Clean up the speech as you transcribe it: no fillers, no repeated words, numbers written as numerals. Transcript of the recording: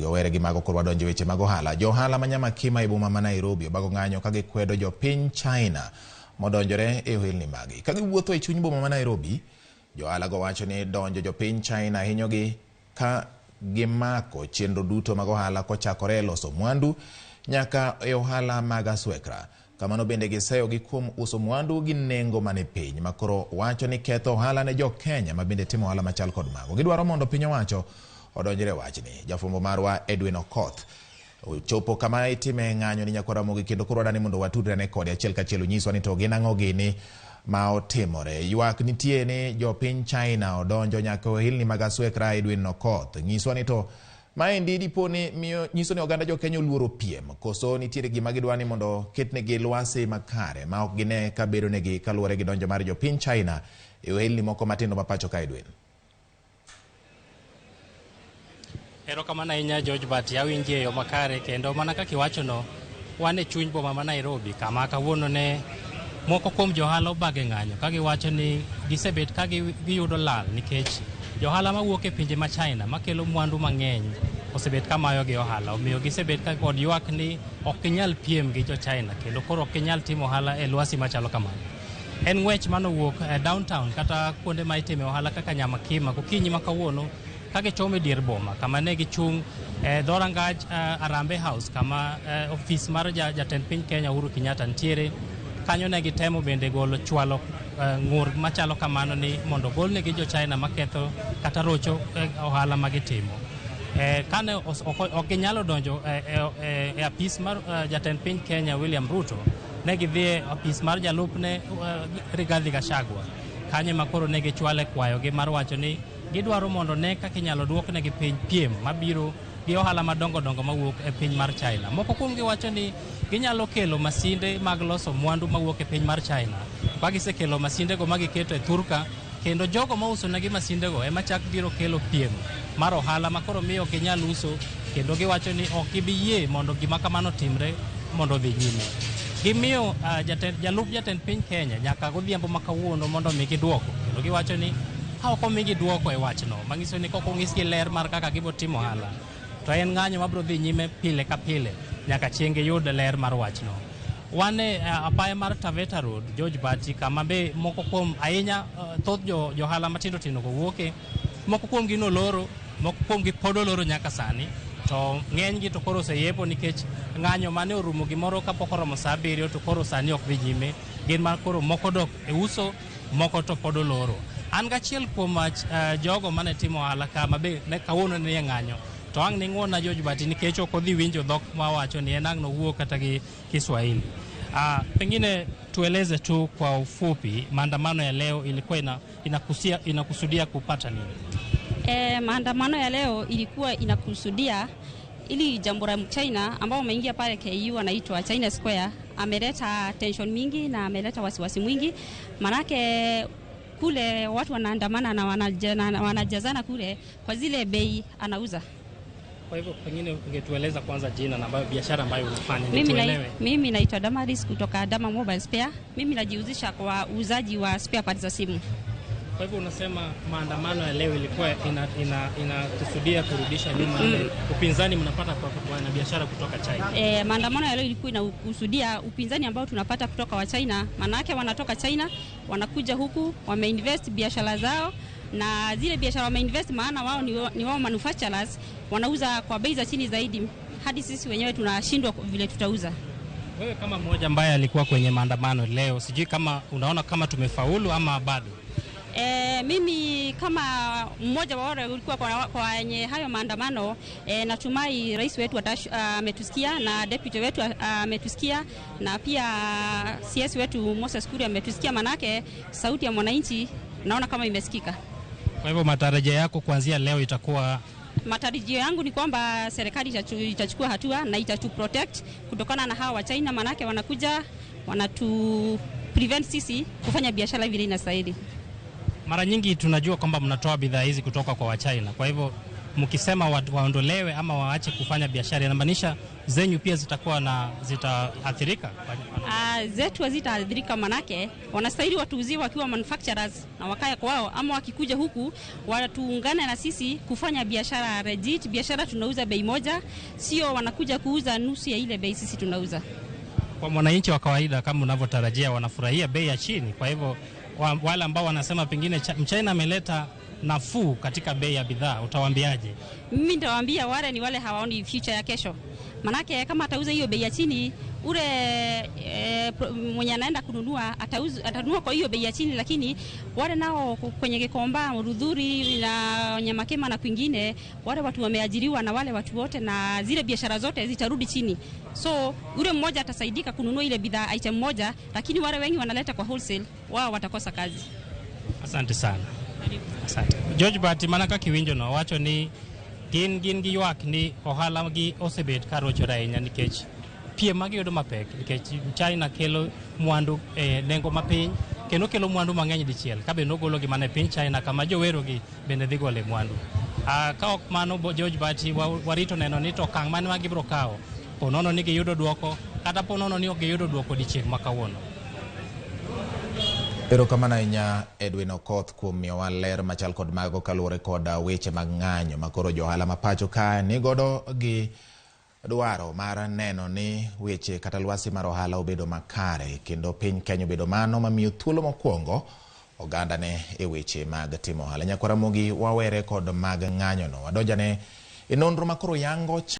Owere gi mago koro wadonjo e weche mag ohala. Jo ohala ma Nyamakima e boma ma Nairobi obago ng'anyo ka gikwedo jopiny China modonjore e ohelni magi. Ka giwuotho e chuny boma ma Nairobi, jo ohala go wacho ni donjo jopiny China hinyogi ka gimako chenro duto mag ohala kochakore e loso mwandu nyaka e ohala mag aswekra. Kamano bende giseyogi kuom uso mwandu gi nengo mane piny ma koro wacho ni ketho ohala ne jo Kenya ma bende timo ohala machal kod mago. Gidwaro mondo piny owacho odonjre e wachni. Jafwambo marwa Edwin Okoth ochopo kama itime ng'anyo ni nyakwar Ramogi kendo koro wadani mondo watudre ane kode achiel kachiel onyiswa ni to gin ang'o gini ma otimore. Ywak nitie ni jopiny China odonjo nyaka e ohelni mag aswekra. Edwin Okoth nyiswa ni to maendi dipo ni miyo nyiso ni oganda jo Kenya oluoro piem koso nitiere gima gidwa ni mondo ketnegi lwasi makare ma ok gine ka bedo negi kaluwore gi donjo mar jopiny China e ohelni moko matindo ma pacho ka. Edwin. Erokamano ahinya, George Bati, awinji e yo makare kendo mana kaka iwachono, wan e chuny boma ma Nairobi kama kawuono ne moko kuom johala obage ng'anyo ka giwacho ni gisebet ka giyudo lal nikech johala mawuok e pinje ma China makelo mwandu mang'eny osebet ka mayogi ohala. Omiyo gisebet ka kod ywak ni ok ginyal piem gi jo China kendo koro ok ginyal timo ohala e lwasi machalo kamano. En ng'wech manowuok e downtown kata kuonde ma itime ohala kaka Nyamakima gokinyi ma kawuono ka gichomo e dier boma kama ne gichung' e dhorangaj Harambee House kama ofis mar jatend piny Kenya Uhuru Kenyatta nitiere. Kanyo ne gitemo bende golo chwalo ng'ur machalo kamano ni mondo ogolnegi jo China maketho kata rocho ohala ma gitimo. Kane ok ginyalo donjo e apis mar jatend piny Kenya William Ruto, ne gidhi e apis mar jalupne Rigathi Gachagua. Kanyo ema koro ne gichwale kwayogi mar wacho ni gidwaro mondo ne kaka inyalo duoknegi piny piem mabiro gi ohala madongo dongo mawuok e piny mar China. Moko kuomgi wacho ni ginyalo kelo masinde mag loso mwandu mawuok e piny mar China. Ka gisekelo masindego ma giketo e thurka, kendo jogo mauso negi masindego ema chak biro kelo piem mar ohala ma koro miyo ok ginyal uso kendo giwacho ni ok gibi yie mondo gima kamano timre mondo odhi nyime. Gimiyo jalup jatend piny Kenya nyaka godhiambo ma kawuono mondo omigi duoko kendo giwacho ni ka ok omigi duoko e wachno manyiso ni kok onyisgi ler mar kaka gibiro timo ohala to en ng'anyo mabiro dhi nyime pile ka pile nyaka chieng' giyud ler mar wachno. Wan e apaya mar Taveta Road, George Bati, kama be moko kuom ahinya thoth jo johala matindo tindo go wuoke. Moko kuom gi noloro, moko kuom gi pod oloro nyaka sani. To ng'eny gi to koro oseyepo nikech ng'anyo mane orumo gimoro kapok oromo saa 7 to koro sani ok dhi nyime. Gin ma koro moko dok e uso, moko to pod oloro. An gachiel kuom jogo mane timo ohala ka ma be ne kawuono ne nie ng'anyo. To ang' ning'uona George Bati nikech ok odhi winjo dhok mawacho ni en ang' nowuo kata gi Kiswahili. Pengine tueleze tu kwa ufupi maandamano ya leo ilikuwa inakusudia kupata nini? Maandamano ya leo ilikuwa inakusudia ili jambo la China ambao wameingia pale KU wanaitwa China Square, ameleta tension mingi na ameleta wasiwasi mwingi, manake kule watu wanaandamana na wanajazana kule kwa zile bei anauza. Kwa hivyo pengine ungetueleza kwanza jina na ambayo biashara ambayo unafanya Mimi, na, tuelewe. Mimi naitwa Damaris kutoka Dama Mobile Spare. Mimi najihusisha kwa uuzaji wa spare parts za simu. Kwa hivyo unasema maandamano ya leo ilikuwa inakusudia kurudisha nyuma ile upinzani mnapata kwa wanabiashara kutoka China. Maandamano ya leo ilikuwa inakusudia upinzani ambao tunapata kutoka wa China. Manake wanatoka China wanakuja huku wameinvest biashara zao na zile biashara wameinvest, maana wao ni wao manufacturers, wanauza kwa bei za chini zaidi hadi sisi wenyewe tunashindwa vile tutauza. Wewe kama mmoja ambaye alikuwa kwenye maandamano leo, sijui kama unaona kama tumefaulu ama bado? Mimi kama mmoja wa wale ulikuwa kwenye hayo maandamano, natumai rais wetu ametusikia na deputy wetu ametusikia na pia CS wetu Moses Kuria ametusikia, manake sauti ya mwananchi naona kama imesikika. Kwa hivyo matarajio yako kuanzia leo itakuwa? Matarajio yangu ni kwamba serikali itachukua hatua na itatu protect kutokana na hawa wa China, manake wanakuja wanatu prevent sisi kufanya biashara vile inastahili. Mara nyingi tunajua kwamba mnatoa bidhaa hizi kutoka kwa Wachina. Kwa hivyo Mkisema waondolewe ama waache kufanya biashara, inamaanisha zenyu pia zitakuwa na zitaathirika? Zetu hazitaathirika, manake wanastahili watuuzie wakiwa manufacturers na wakae kwao, ama wakikuja huku watuungane na sisi kufanya biashara legit. Biashara tunauza bei moja, sio wanakuja kuuza nusu ya ile bei sisi tunauza. Kwa mwananchi wa kawaida, kama unavyotarajia, wanafurahia bei ya chini. Kwa hivyo wale ambao wanasema pengine Mchina ameleta nafuu katika bei ya bidhaa, utawaambiaje? Mimi nitawaambia wale ni wale hawaoni future ya kesho, manake kama atauza hiyo bei ya chini ule mwenye anaenda kununua atanunua kwa hiyo bei ya chini, lakini wale nao kwenye Gikomba, Rudhuri na Nyamakema na kwingine, wale watu wameajiriwa na wale watu wote na zile biashara zote zitarudi chini. So ule mmoja atasaidika kununua ile bidhaa item moja, lakini wale wengi wanaleta kwa wholesale, wao watakosa kazi. Asante sana. Asante. George Bati, mana kaka iwinjo no wacho ni gin gi ywak ni ohala gi osebet ka rochore ahinya nikech piem magiyudo mapek, nikech China kelo mwandu e nengo mapiny kendo kelo mwandu mang'eny dichiel ka bende ogologi mana e piny China kama jowerogi bende dhi gole mwandu. Ka ok mano, George Bati, warito neno ni to okang' mane ma gibiro kawo po nono ni giyudo duoko kata po nono ni ok giyudo duoko odiechieng' ma kawuono. Erokamano ahinya Edwin Okoth kuom miyowa ler machal kod mago kaluwore kod weche mag ng'anyo makoro johala ma pacho ka nigodo gi dwaro mar neno ni weche kata lwasi mar ohala obedo makare kendo piny Kenya obedo mano mamiyo thuolo mokwongo oganda ne e weche mag timo ohala. Nyakwar Ramogi wawere kod mag ng'anyo no. Wadonjane e nonro makoro yango.